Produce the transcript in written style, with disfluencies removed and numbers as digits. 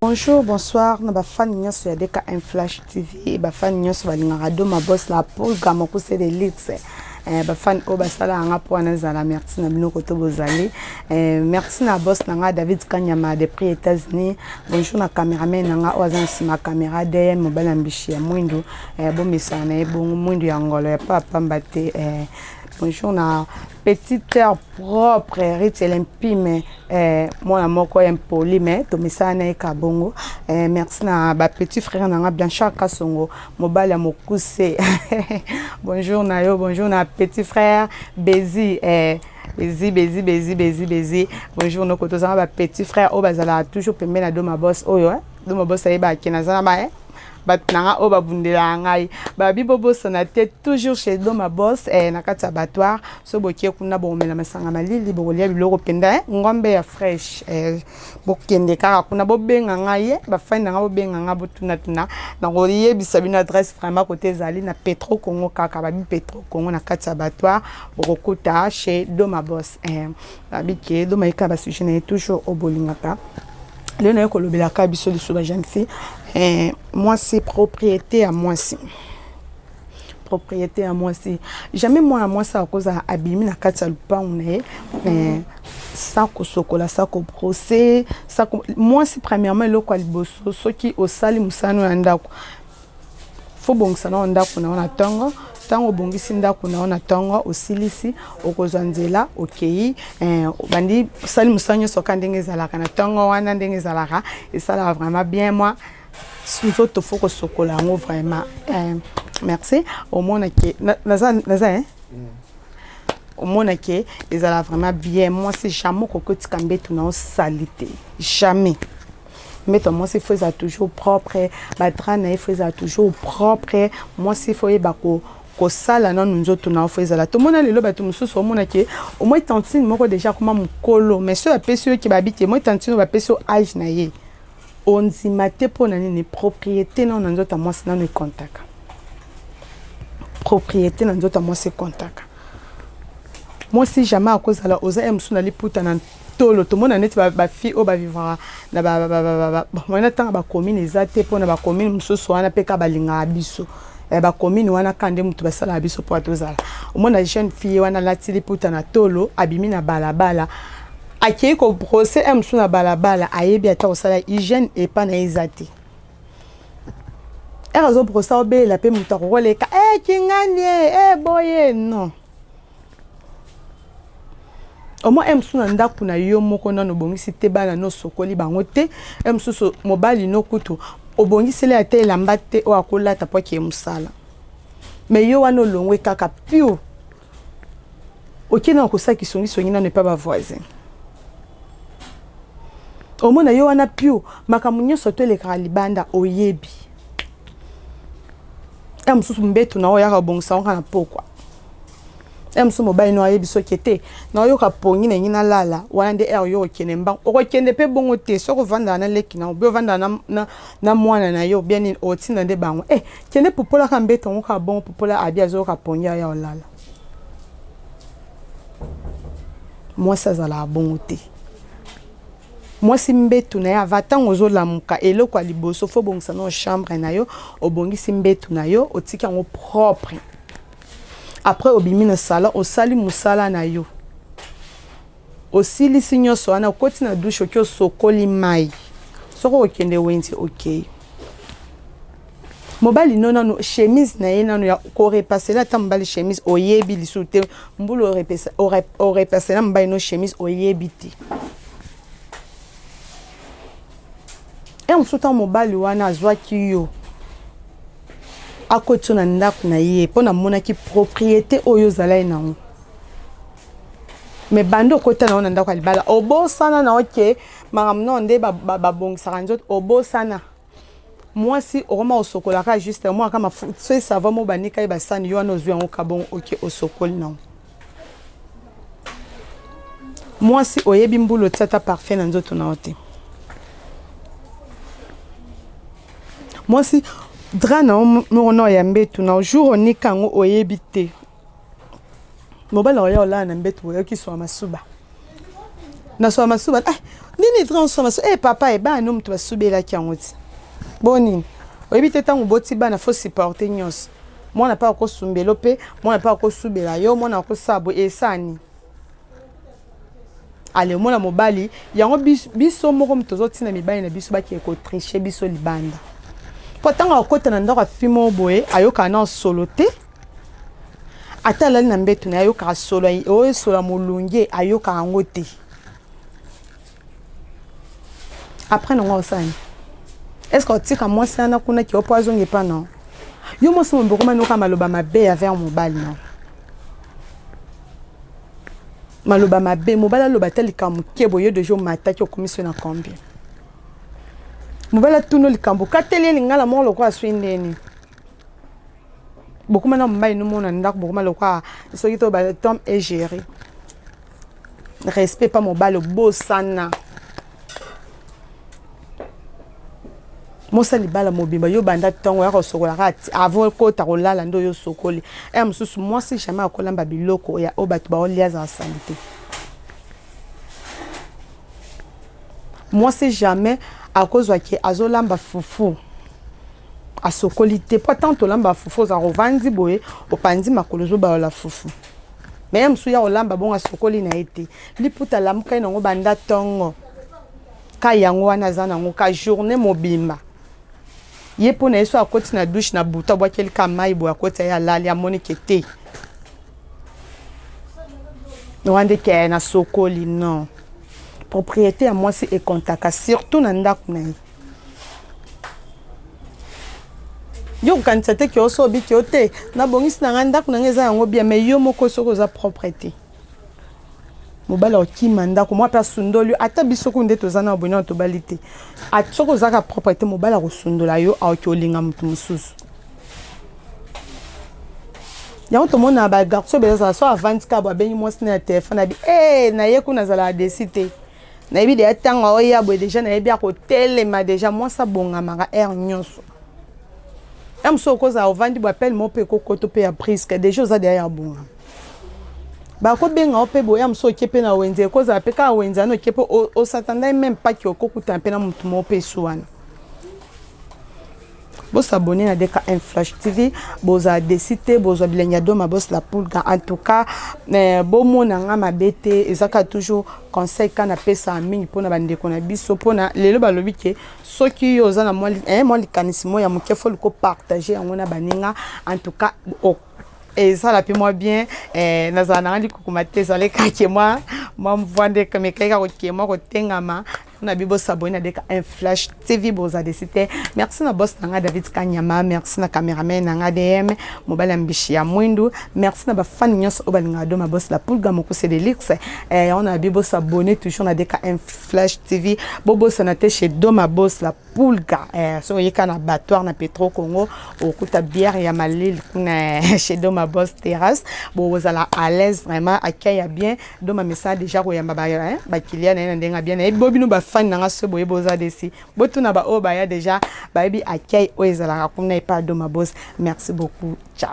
Bonjour, bonsoir na ba fan nyonso ya DKM Flash TV, ba fan nyonso balingaka Doma Boss la pulga mokuse de luxe. Eh, ba fan oyo basalaka nga mpo wana ezala merci na bino koto bozali eh, merci na boss na nga David Kanyama depuis États-Unis. Bonjour na cameraman na nga oyo aza na nsima camera DM mobali ya mbishi ya mwindu eh, bomesana na ye bongo mwindu ya ngolo ya pa pamba te eh, bonjour na petite sœur propre Ritz Elempime eh, mwana moko impoli mais tomesana na ye ka bongo eh, merci na ba petit frère na nga Blanchard Kasongo mobali ya mokuse bonjour na yo bonjour na petit frère Bezi eh, Bezi Bezi Bezi Bezi Bezi bonjour noko tozanga ba petit frère oyo bazalaka toujours pembeni na Doma Boss oyo eh? Doma Boss ayebaka ke naza na ba eh? bato na nga oyo babundelaka ngai babi bobosana te toujours chez Doma Boss eh, na kati ya abattoir so bokie kuna bokomela masanga malili bokolia biloko mpenza eh, ngombe ya fresh eh, bokende kaka kuna bobenga ngai eh, bafani na ngai bobenga ngai botunatuna nakoyebisa bino adresse vraiment kote ezali na Petro Congo kaka babi Petro Congo na kati ya abattoir bokokuta chez Doma Boss eh, babi ke Doma yeka basujet na ye toujours oyo bolingaka lelo naye kolobelaka biso lisusu ba jeune fille eh, mwasi propriété ya mwasi propriété ya mwasi jamais mwana mwasi akozala abimi na kati ya lupangu na ye eh, sans kosokola sans kobrose sans mwasi premièrement eloko ya liboso soki osali mosala na ndako fo bongisa nao ndako na yo na ntongo ntango obongisi ndako na yo na ntongo osilisi okozwa nzela okei eh, obandi osali mosala nyonso kaka ndenge ezalaka na ntongo wana ndenge ezalaka esalaka vraiment bien mwa nzoto fo kosokola yango vraiment eh, merci omona ke naza naza eh? Omona ke ezala vraiment bien mwasi jamais okoki otika mbeto na yo salite jamais mbeto ya mwasi fo ezala toujours propre badra na ye fo ezala toujours propre mwasi fo oyeba ko kosala nanu nzoto na yo fo ezala tomona lelo bato mosusu omona ke omoi tantine moko deja akoma mokolo mais soki bapesi yo ke babi te moi tantine oyo bapesi yo age na ye ondima te mpo na nini propriété nano na nzoto ya mwasi nano ekontaka propriété na nzoto ya mwasi ekontaka mwasi jamais akozala oza ye mosusu na liputa na tolo tomona neti bafille oyo bavivraka na wana ntanga bacommune eza te mpona bacommune mosusu wana mpe ka balingaka biso eh, bacommune wana ka nde moto basalaka biso mpo tozala omona jeune fille wana alati liputa na tolo abimi na balabala akei ko brosser un mosusu na balabala ayebi ata kosala hygiène epa na ye eza te ere azobrosa obelela mpe moto akokoleka e eh, kingani e eh, boye non omoi e mosusu na ndako na yo moko nano obongisi te bana no osokoli bango te e mosusu mobali no kutu obongiseli ata elamba te oyo akolata mpo akeye mosala me yo wana olongwe kaka pure okende na kosala kisongisongi nano epa bavoisin omona yo wana pio makambo nyonso to elekaka libanda oyebi ya mosusu mbeto na oyo yaka obongisa yango kaka na pokwa ya mosusu mobali no ayebi soki te naoyoka pongi na ngi nalala wana nde heure yo okende mbango okokende mpe bongo te soki ovandaka na leki na obi ovandaka na, na, na mwana na yo bien nini otinda nde bango eh, kende pupolaka mbeto yango kaka bongo pupola abi azoyoka pongi aya olala mwasi azalaka bongo te mwasi mbetu na ye ava ntango ozolamuka eloko ya liboso fo obongisa nao chambre na yo obongisi mbetu na yo otiki yango propre après obimi na salon osali mosala na yo osilisi nyonso wana okoti na douche oki osokoli mai soki okende wenze okei mobali no nanu chemise na ye nanu ya korepasela ata mobali chemise oyebi lisusu te mbula orepasela mobali no chemise oyebi te e mosusu ntango mobali wana azwaki yo akoti yo na ndako na ye mpo namonaki propriété oyo ozalaki nango me banda okota na yo na ndako ya libala obosana na oke makambo nao nde babongisaka nzoto obosana mwasi okoma osokolaka juste omonaka mafuta soki savon mo banika ye basani yo wana ozwi yango kabongo oke osokoli nango mwasi oyebi mbula otia ata parfum na nzoto na yo te mwasi dra na yo moko na ya mbetu na jour onika yango oyebi te mobali oya olala na mbetu oyoki swa masuba na swa masuba ah, Nini drap osomba so eh papa eh bana no moto basubelaki yango ti boni oyebi te ntango oboti bana fo supporter nyonso. Mwana mpe akosumbelo mpe mwana mpe akosubela yo, mwana akosala boye esani. Ale omona mobali yango biso moko moto tozotina mibali na biso bakende kotriche biso libanda. Mpo ntango akota na ndako ya fille moko boye ayokaka na solo te, ata alali na mbeto na ye ayokaka solo oyo solo ya molunge ayokaka yango te. Après nango osani est ce que otika mwasi wana kuna ki opo azonga epa na yo? Mwasi mombe okoma noka maloba mabe envers mobali na maloba mabe. Mobali aloba te likambo moke boye, yo deja omataki okomisi yo na combien. Mobali atuna likambo okateli ye lingala moko lokola aswi ndeni. Bokoma na mobali nomona ndako bokoma lokola soki to ba Tom et Jerry. Respect pa mobali obosana. Mosa libala mobimba yo banda ntongo ya kosokola kaka avant kota kolala nde oyo osokoli. Ya mosusu mwasi jamais akolamba biloko ya oyo bato baolia azala salite. Mwasi jamais akozwa ke azolamba fufu asokoli te, po ntango tolamba fufu ozala kovandi boye opanzi makolo ozobalola fufu. Me ya mosusu ya kolamba bongo asokoli na ye te, liputa alamukai nango banda ntongo ka yango wana aza nango ka journée mobimba. Ye mpo na ye so akoti na douche na butu abwakeli ka mai boye akoti aye alali amoni ke te wana nde ke nasokoli. Non, propriété ya mwasi ekontaka surtout na ndako na ye. Yo kokanisa te ke oso obiki yo te nabongisi na ngai ndako na ngai eza yango bien, mais yo moko soki oza propre te, mobali akokima ndako mwa mpe asundoli yo. Ata biso ku nde toza na boye nano tobali te, soki ozaka propre te, mobali akosundola yo, akoki olinga moto mosusu. Yango tomona bagarçon ebele azala so avandi kaka bo abengi mwasi na ya telefone abi e naye kuna azalaka desi te, nayebi deya ntango aoya boye deja nayebi akotelema deja. Mwasi abongamaka heure nyonso. Ya mosusu okozala ovandi bo appel moko mpe ekokoto mpe ya briske deja oza deya ya bongama, bakobenga yo mpe boya mosusu oke mpe na wenze, ekozala mpe kaka wenze wana oke mpe osatandai meme paki okokutana mpe na motu moko mpe esu wana. Bosabone na DKM Flash TV, bozala desi te, bozwa bilengi ya Doma Boss la Pulga. En tout cas eh, bomona nga mabe te, eza kaka toujours conseil ka napesaka mingi mpona bandeko na biso. Mpona lelo balobi ke soki yo oza na mwa eh, likanisi moko ya moke, fo liko partage yango na baninga. En tout cas oh, ezala mpe mwa bien eh, nazala nanga likukuma te, ezala ekake mwa mwa mvwa nde mekaki kaka koke mwa kotengama na bi. Bosabone na DKM Flash TV, boza desi te. Merci na boss nanga David Kanyama, merci na cameraman nanga DM mobali ya mbishi ya mwindu, merci na bafani nyonso oyo balingaka Doma Boss la Pulga mokuse de luxe. Eh, yango na bi bosabone toujours na DKM Flash TV, bobosana te chez Doma Boss la Pulga. Eh, so oyeka na abattoir na Petro Congo okuta bière ya malili kuna chez Doma Boss Terrasse, bozala à l'aise vraiment, accueil ya bien. Doma mesana déjà koyamba bakilia na ye na ndenge ya bien. Nayebi bo bino bafani nanga so boye boza desi, botuna baoyo baya déjà bayebi accueil oyo ezalaka kuna epa Doma Boss. Merci beaucoup, ciao.